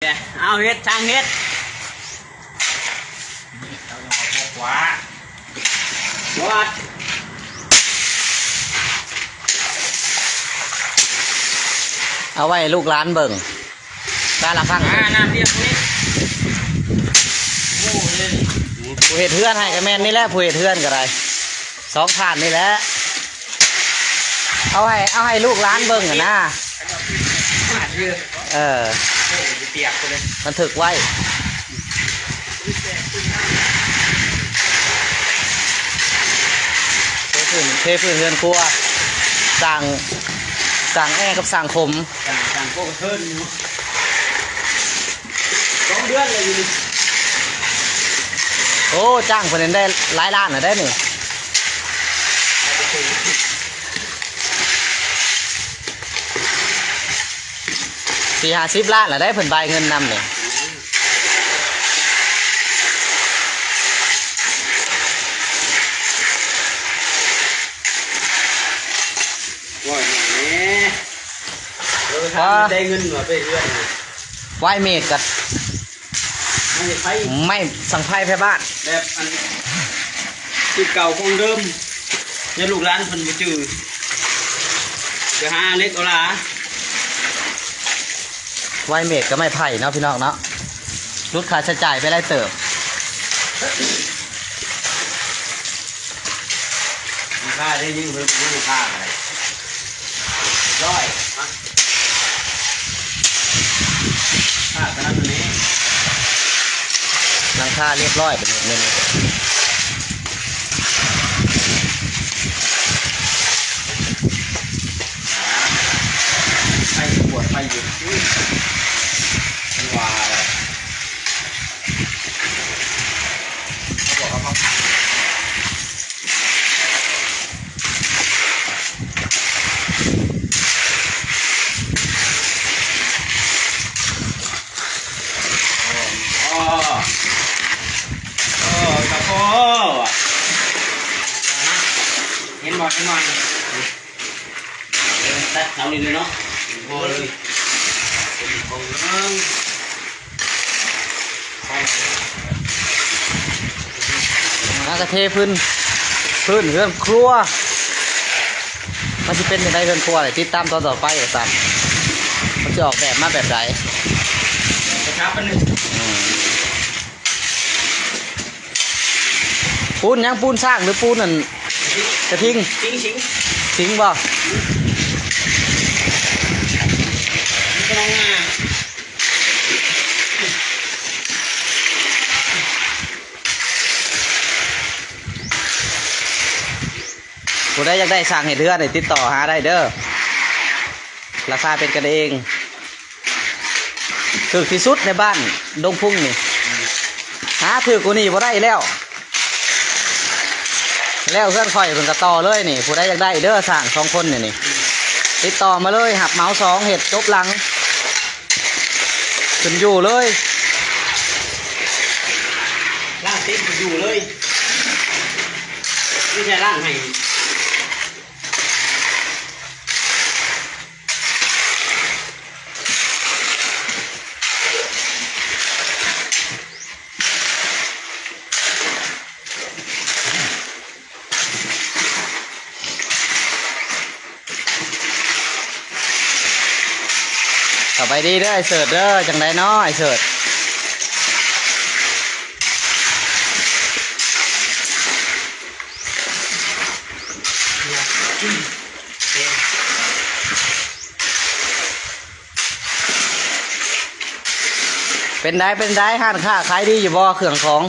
ເອົາເຮັດ ຊ່າງເຮັດ ເອົາຫຍັງມາພວກວ່າ ເອົາໄວ້ໃຫ້ລູກຫຼານເບິ່ງ ກາລະພັງ ອ່າ ນ້ຳລຽບນີ້ ໂອ້ຍ ຜູ້ເຮັດເຮືອນໃຫ້ກໍແມ່ນນີ້ແຫຼະ ຜູ້ເຮັດເຮືອນກໍໄດ້ ສອງທ່ານນີ້ແຫຼະ ເອົາໃຫ້ ເອົາໃຫ້ລູກຫຼານເບິ່ງຫັ້ນນະ ເອີ ມັນຖືກໄວ້ ເທພື້ນ ເທພື້ນເຮືອນຄົວ ສ້າງ ສ້າງແອກັບສ້າງຂົມ ສ້າງ ສ້າງໂຄກເທິນຢູ່ ສອງເດືອນແລ້ວຢູ່ນີ້ ໂອ້ ຈ້າງເພິ່ນໄດ້ຫຼາຍລ້ານແລ້ວເດ້ນີ້ ສີ່ຫ້າສິບລ້ານແລ້ວເດ້ ເພິ່ນບາຍເງິນນຳນີ້ ວ່າແນ່ ເອີ ຖ້າໄດ້ເງິນວ່າໄປເຮືອນ ໄວເມດກັບ ໄມ້ໄຜ່ ໄມ້ສັງໄພໄພບ້ານ ແບບອັນທີ່ເກົ່າຂອງເດີມ ຍາມລູກຫຼານເພິ່ນບໍ່ຈື່ ໄປຫາເຫຼັກເອົາຫຼາ ໄວເມດກັບໄມ້ໄຜ່ເນາະ ພີ່ນ້ອງເນາະ ຫຼຸດຄ່າໃຊ້ຈ່າຍໄປຫຼາຍເຕີບ. ລາຄາໄດ້ຍິງເພິ່ນ ລາຄາກໍໄດ້ຮ້ອຍ ລາຄາຕະນັ້ນນີ້ ຫຼັງຄາລຽບຮ້ອຍ ເປັນແນວນີ້ ໄຟກວດໄຟຢູ່ ວ່າ ເຫັນບໍ່ ເຫັນບໍ່? ຕັດເສົານີ້ເລີຍເນາະ ພໍເລີຍ ເປັນຂອງເຮົາ ແລ້ວກໍເທພື້ນ ພື້ນເຮືອນຄົວ ມັນຊິເປັນຈັ່ງໃດເຮືອນຄົວນີ້ ຕິດຕາມຕອນຕໍ່ໄປວ່າຊັ້ນ ມັນຊິອອກແບບມາແບບໃດ ອືມ. ປູນຫຍັງ? ປູນຊ້າງ ຫຼື ປູນອັນກະທິງ? ສິງ ສິງ ສິງບໍ່? ຜູ້ໃດຢາກໄດ້ຊ່າງເຮັດເຮືອນນີ້ ຕິດຕໍ່ຫາໄດ້ເດີ ລາຄາເປັນກັນເອງ. ຖືກທີ່ສຸດໃນບ້ານດົງພຸງນີ້ ຫາຖືກກວ່ານີ້ບໍ່ໄດ້ແລ້ວ ແລ້ວເຮືອນຂ້ອຍເພິ່ນກໍຕໍ່ເລີຍນີ້ ຜູ້ໃດຢາກໄດ້ເດີ ຊ່າງສອງຄົນນີ້ນີ້ ຕິດຕໍ່ມາເລີຍ ຮັບເໝົາສອງ ເຮັດຈົບຫຼັງ ຂຶ້ນຢູ່ເລີຍ ລ້າງຕີນຂຶ້ນຢູ່ເລີຍ ມີແຕ່ລ້າງໃຫ້. ສະບາຍດີເດີອ້າຍເສີດເດີ ຈັ່ງໃດເນາະອ້າຍເສີດ? ເປັນໃດ ເປັນໃດ ຮ້ານຄ້າຂາຍດີຢູ່ບໍ່ ເຄື່ອງຂອງ?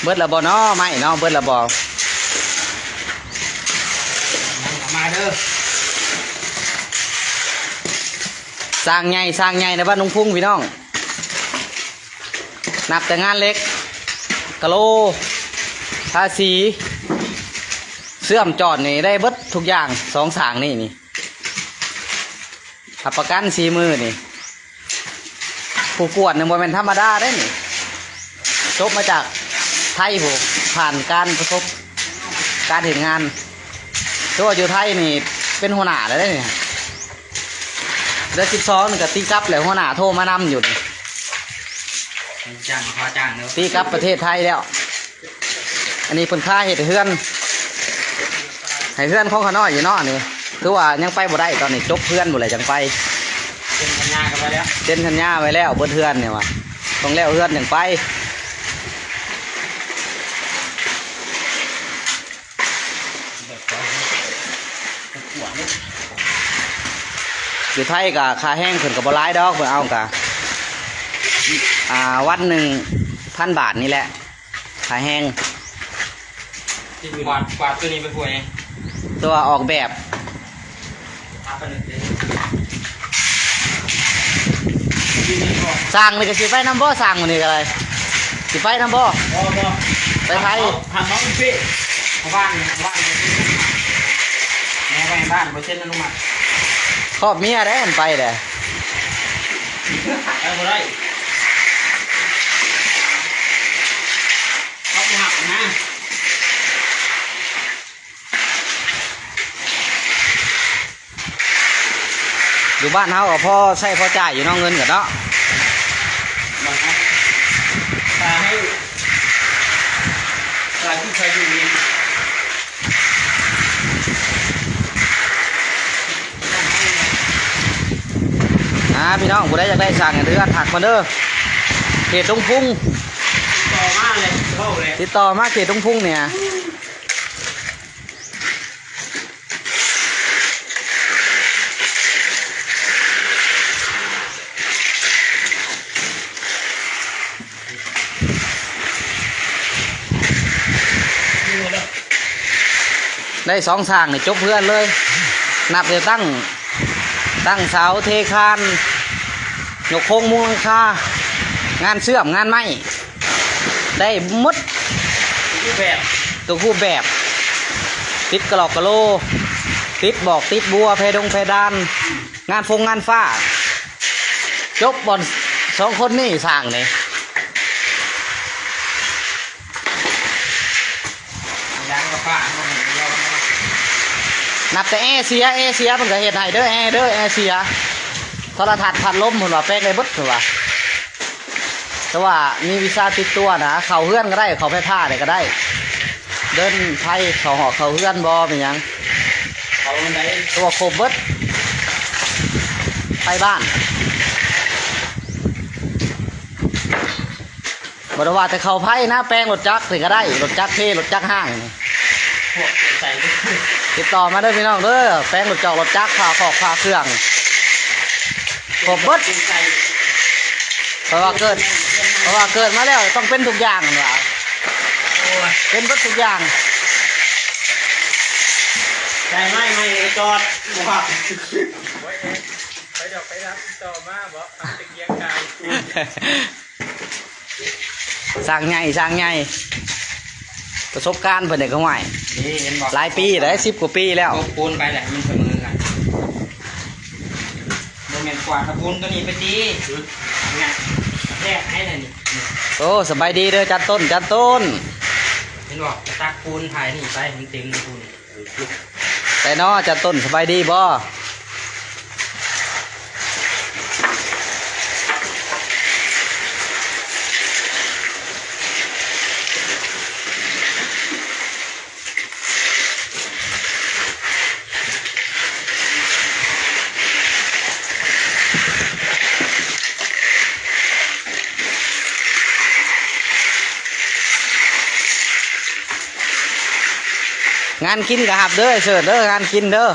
ເບິດແລ້ວບໍ່ເນາະ ໄມ້ເນາະ ເບິດແລ້ວບໍ່? ມາເດີ ຊ່າງໃຫຍ່ ຊ່າງໃຫຍ່ໃນບ້ານດົງພຸງພີ່ນ້ອງ ນັບແຕ່ງານເຫຼັກ ກະໂລ ທາສີ ເຊື່ອມຈອດນີ້ໄດ້ເບິດທຸກຢ່າງ ສອງຊ່າງນີ້ນີ້ ຮັບປະກັນສີມືນີ້ ຜູ້ກວດນີ້ບໍ່ແມ່ນທຳມະດາເດ້ນີ້ ຈົບມາຈາກໄທພຸ້ນ ຜ່ານການປະສົບ ການເຮັດງານ ແຕ່ວ່າຢູ່ໄທນີ້ເປັນຫົວໜ້າແລ້ວເດ້ນີ້ ເດືອນສິບສອງນີ້ກໍຕີກັບແລ້ວ ຫົວໜ້າໂທມານຳຢູ່ນີ້ ຈ້າງ ຂໍຈ້າງເດີ ຕີກັບປະເທດໄທແລ້ວ. ອັນນີ້ເພິ່ນພາເຮັດເຮືອນ ໃຫ້ເຮືອນຂອງຂ້ານ້ອຍຢູ່ເນາະ ນີ້ ຄືວ່າຍັງໄປບໍ່ໄດ້ ຕອນນີ້ຈົບເຮືອນພຸ້ນແຫຼະຈັ່ງໄປ ເຊັນສັນຍາກັນໄປແລ້ວ ເຊັນສັນຍາໄວ້ແລ້ວ ເບິດເຮືອນນີ້ວ່າ ຕ້ອງແລ້ວເຮືອນຈັ່ງໄປ. ຢູ່ໄທກໍຄ່າແຮງເພິ່ນກໍບໍ່ຫຼາຍດອກ ເພິ່ນເອົາກໍ ອ່າ ວັນໜຶ່ງພັນບາດນີ້ແຫຼະ ຄ່າແຮງ. ກວາດ ກວາດຕົວນີ້ໄປພວກນີ້ ຕົວອອກແບບ ຊ່າງນີ້ກໍຊິໄປນຳບໍ່? ຊ່າງມື້ນີ້ກໍໄດ້ ຊິໄປນຳບໍ່? ບໍ່ ບໍ່ ໄປໃສ? ຫາມາອຸເປ ເອົາບ້ານ ບ້ານ ແມ່ໄວ້ບ້ານບໍ່ເຊັນອະນຸມັດ ຄອບເມຍໄດ້ ຫັ້ນໄປແຫຼະ ໄປບໍ່ໄດ້ ເຂົາບໍ່ຮັບນະ. ຢູ່ບ້ານເຮົາກໍພໍໃຊ້ພໍຈ່າຍຢູ່ເນາະ ເງິນກໍເນາະ ຕາໃຫ້ ຕາກິນໃຊ້ຢູ່ນີ້ ອ່າ ພີ່ນ້ອງ ຜູ້ໃດຢາກໄດ້ສ້າງເຮືອນ ທັກມາເດີ ເຂດດົງພຸງ ຕິດຕໍ່ມາເລີຍ ເວົ້າເລີຍ ຕິດຕໍ່ມາເຂດດົງພຸງນີ້. ໄດ້ສອງຊ່າງນີ້ຈົບເຮືອນເລີຍ ນັບແຕ່ຕັ້ງ ຕັ້ງເສົາ ເທຄານ ຍົກໂຄງມຸງຫຼັງຄາ ງານເຊື່ອມ ງານໄມ້ ໄດ້ໝົດ ທຸກຮູບແບບ ທຸກຮູບແບບ ຕິດກະຫຼອກກະໂຫຼ ຕິດບອກຕິດບົວ ແພດົງແພດານ ງານຟົງງານຟ້າ ຈົບບ່ອນສອງຄົນນີ້ສ້າງນີ້. ນັບແຕ່ແອເສຍ ແອເສຍເພິ່ນກໍເຮັດໃຫ້ເດີ ແອເດີ ແອເສຍ ໂທລະທັດ ພັດລົມ ເພິ່ນວ່າແປງໄດ້ເບິດ ເພິ່ນວ່າ ແຕ່ວ່າມີວີຊາຕິດຕົວນະ ເຂົ້າເຮືອນກໍໄດ້ ເຂົ້າໄຟຟ້າໄດ້ກໍໄດ້ ເດີນໄຟເຂົ້າຫອກເຂົ້າເຮືອນບໍ່ເປັນຫຍັງ ເຂົ້າເຮືອນໃດ ຕົວຄົບເບິດ ໄຟບ້ານ. ບໍ່ໄດ້ວ່າແຕ່ເຂົ້າໄຟນະ ແປງລົດຈັກນີ້ກໍໄດ້ ລົດຈັກເທ ລົດຈັກຫ້າງນີ້ ຕິດຕໍ່ມາເດີພີ່ນ້ອງເດີ ແປງລົດຈອກລົດຈັກ ຝາຄອກຝາເຄື່ອງ ຄົບເບິດ ເພາະວ່າເກີດ ເພາະວ່າເກີດມາແລ້ວຕ້ອງເປັນທຸກຢ່າງຫັ້ນວ່າ ໂອ້ຍ ເປັນເບິດທຸກຢ່າງ ໃຊ້ໄມ້ໃໝ່ກໍຈອດ ບໍ່ວ່າ ໂອ້ຍ ໄປດອກໄປນຳ ຕິດຕໍ່ມາບໍ ເອົາແຕ່ກຽງກາຍ. ຊ່າງໃຫຍ່ ຊ່າງໃຫຍ່ ປະສົບການເພິ່ນເດ້ ກໍຫ້ວຍ ນີ້ເຫັນບໍ່ ຫຼາຍປີແລ້ວ ສິບກວ່າປີແລ້ວ ຕົກປູນໄປແຫຼະ ມັນສະເໝີກັນ ບໍ່ແມ່ນກວາດເອົາປູນຕົວນີ້ໄປຕີ ຫື ຫຍັກແທກໃຫ້ລະນີ້ ໂອ້ ສະບາຍດີເດີ ຈານຕົ້ນ ຈານຕົ້ນ ເຫັນບໍ່ ຕັກປູນຖ່າຍນີ້ໄປ ມັນເຕັມປູນ. ໄດ້ເນາະ ອາຈານຕົ້ນ ສະບາຍດີບໍ່? ງານກິນກໍຮັບເດີ ເຊີນເດີ ງານກິນເດີ. ດ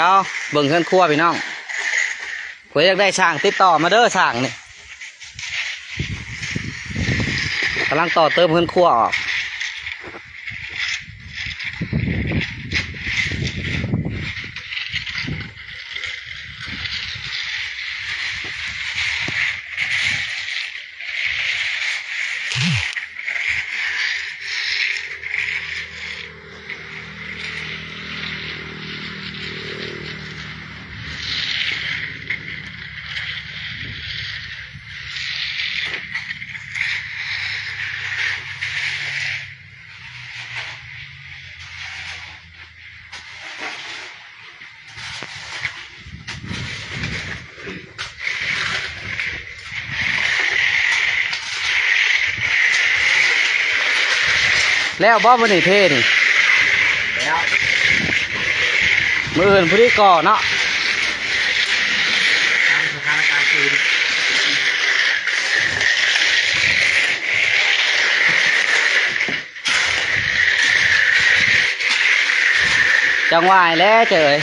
ຽວເບິ່ງເຮືອນຄົວພີ່ນ້ອງ ຜູ້ໃດຢາກໄດ້ຊ່າງຕິດຕໍ່ມາເດີ ຊ່າງນີ້ ກຳລັງຕໍ່ເຕີມເຮືອນຄົວອອກ. ແລ້ວບໍ່ມື້ນີ້ເທນີ້? ແລ້ວ ມື້ອື່ນພຸ້ນດີກໍ່ເນາະ. ຕາມສະຖານະການຄືນ ຈັງຫວະແຫຼະເຈົ້າເອີຍ.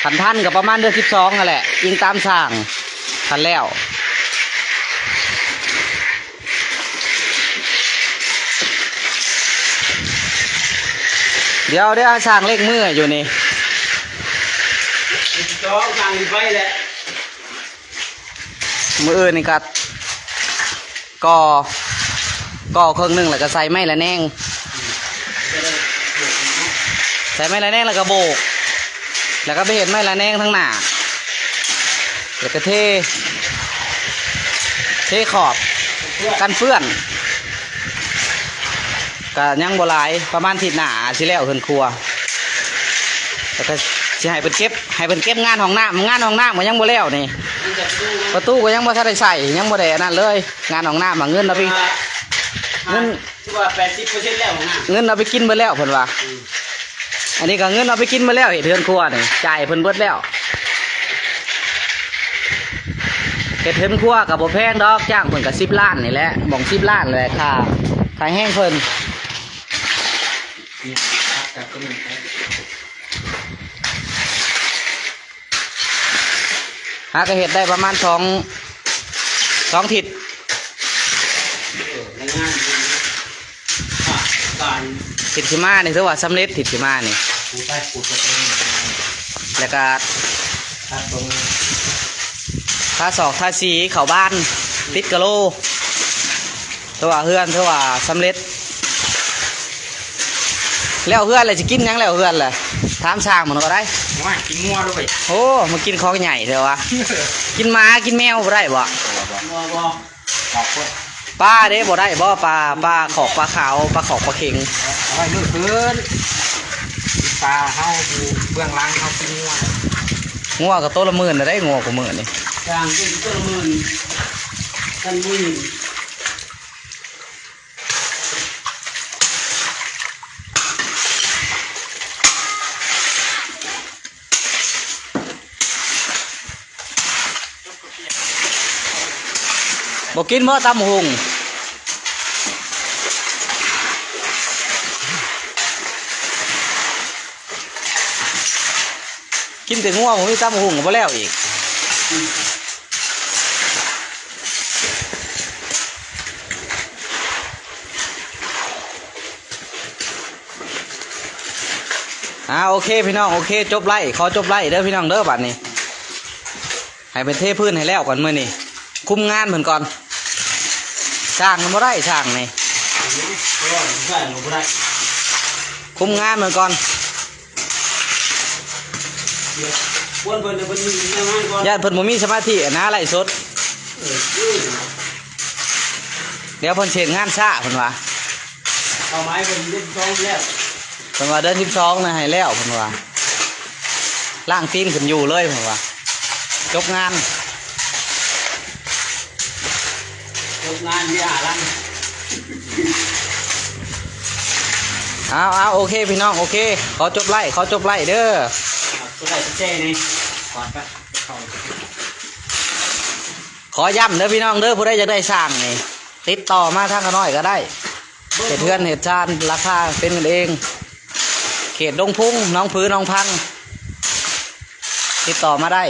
ຄັນທັນກໍປະມານເດືອນສິບສອງຫັ້ນແຫຼະ ອີງຕາມຊ່າງ ຄັນແລ້ວ. ດຽວ ດຽວຊ່າງເລັ່ງມືຢູ່ນີ້ ສອງຊ່າງໄປແຫຼະ. ມື້ອື່ນນີ້ກໍ ກໍ ກໍເຄິ່ງໜຶ່ງ ແລ້ວກໍໃສ່ໄມ້ລະແນງ ໃສ່ໄມ້ລະແນງ ແລ້ວກໍໂບກ ແລ້ວກໍໄປເຮັດໄມ້ລະແນງທາງໜ້າ ແລ້ວກໍເທ ເທຂອບກັນເປື້ອນ. ກະຍັງບໍ່ຫຼາຍ ປະມານທິດໜ້າອາດຊິແລ້ວເຮືອນຄົວ ແລ້ວກະຊິໃຫ້ເພິ່ນເກັບ ໃຫ້ເພິ່ນເກັບງານຫ້ອງນ້ຳ ງານຫ້ອງນ້ຳກໍຍັງບໍ່ແລ້ວນີ້ ປະຕູກໍຍັງບໍ່ທັນໄດ້ໃສ່ ຍັງບໍ່ໄດ້ອັນນັ້ນເລີຍ ງານຫ້ອງນ້ຳ ເງິນເອົາໄປ ເງິນ ຖືວ່າແປດສິບເປີເຊັນແລ້ວ ເງິນເອົາໄປກິນເບິດແລ້ວເພິ່ນວ່າ. ອັນນີ້ກໍເງິນເອົາໄປກິນເບິດແລ້ວ ເຮັດເຮືອນຄົວນີ້ ຈ່າຍເພິ່ນເບິດແລ້ວ. ເຮັດເຮືອນຄົວກໍບໍ່ແພງດອກ ຈ້າງເພິ່ນກໍສິບລ້ານນີ້ແຫຼະ ໝ່ອງສິບລ້ານແຫຼະ ຄ່າ ຄ່າແຮງເພິ່ນ. ຫາກໍເຮັດໄດ້ປະມານສອງ ສອງທິດ. ທິດຊິມານີ້ຖືວ່າສຳເລັດ ທິດຊິມານີ້ ແລ້ວກະທາສອກທາສີເຂົ້າບ້ານ ຕິດກະໂລ ຖືວ່າເຮືອນ ຖືວ່າສຳເລັດ. ແລ້ວເຮືອນແລ້ວຊິກິນຫຍັງແລ້ວເຮືອນແຫຼະ ຖາມຊ່າງມັນກໍໄດ້. ໂອ້ຍ ກິນງົວເລີຍ ໂອ້ ມາກິນຂອງໃຫຍ່ແທ້ວະ ກິນໝາກິນແມວບໍ່ໄດ້ບໍ່? ບໍ່ ບໍ່ ບໍ່ ປາເດ້ ບໍ່ໄດ້ບໍ່? ປາ ປາຂອກ ປາຂາວ ປາຂອກ ປາເຂັງ ເອົາໄວ້ມື້ຄືນ ປາເຮົາຢູ່ເບື້ອງຫຼັງເຮົາກິນງົວ ງົວກໍໂຕລະໝື່ນແລ້ວເດ້ ງົວຄູ່ມື້ນີ້ ຈ້າງກິນໂຕລະໝື່ນ ພັນໝື່ນ. ບໍ່ກິນບໍ່ຕຳຫຸ່ງ? ກິນແຕ່ງົວ ບໍ່ມີຕຳຫຸ່ງກໍບໍ່ແລ້ວອີກ. ອ່າ ໂອເຄພີ່ນ້ອງ ໂອເຄ ຈົບໄລ ຂໍຈົບໄລເດີພີ່ນ້ອງເດີ ບາດນີ້ໃຫ້ເພິ່ນເທພື້ນໃຫ້ແລ້ວກ່ອນມື້ນີ້ ຄຸມງານເພິ່ນກ່ອນ ຊ່າງມັນບໍ່ໄດ້ ຊ່າງນີ້ ບໍ່ໄດ້ ບໍ່ໄດ້ ຄຸມງານເພິ່ນກ່ອນ. ກວນເພິ່ນ ເພິ່ນມີແນວງານກ່ອນ ຢ້ານເພິ່ນບໍ່ມີສະມາທິນະ ໄລສົດ ເອີ ດຽວເພິ່ນເຮັດງານຊ້າເພິ່ນວ່າ ເປົ້າໝາຍເພິ່ນເດືອນສິບສອງແລ້ວ ເພິ່ນວ່າເດືອນສິບສອງນະໃຫ້ແລ້ວເພິ່ນວ່າ ລ້າງຕີນຂຶ້ນຢູ່ເລີຍເພິ່ນວ່າ ຈົບງານ. ຈົບງານເວລາຫຼັງ ເອົາ ເອົາ ໂອເຄພີ່ນ້ອງ ໂອເຄ ຂໍຈົບໄລ ຂໍຈົບໄລເດີ ກົດໄລກົດແຊນີ້ ກ່ອນໄປ ຂໍຢ້ຳເດີພີ່ນ້ອງເດີ ຜູ້ໃດຢາກໄດ້ຊ່າງນີ້ ຕິດຕໍ່ມາທາງຂ້ານ້ອຍກໍໄດ້ ເຮັດເຮືອນເຮັດຊານ ລາຄາເປັນກັນເອງ ເຂດດົງພຸງ ໜອງຜື ໜອງພັງ ຕິດຕໍ່ມາໄດ້.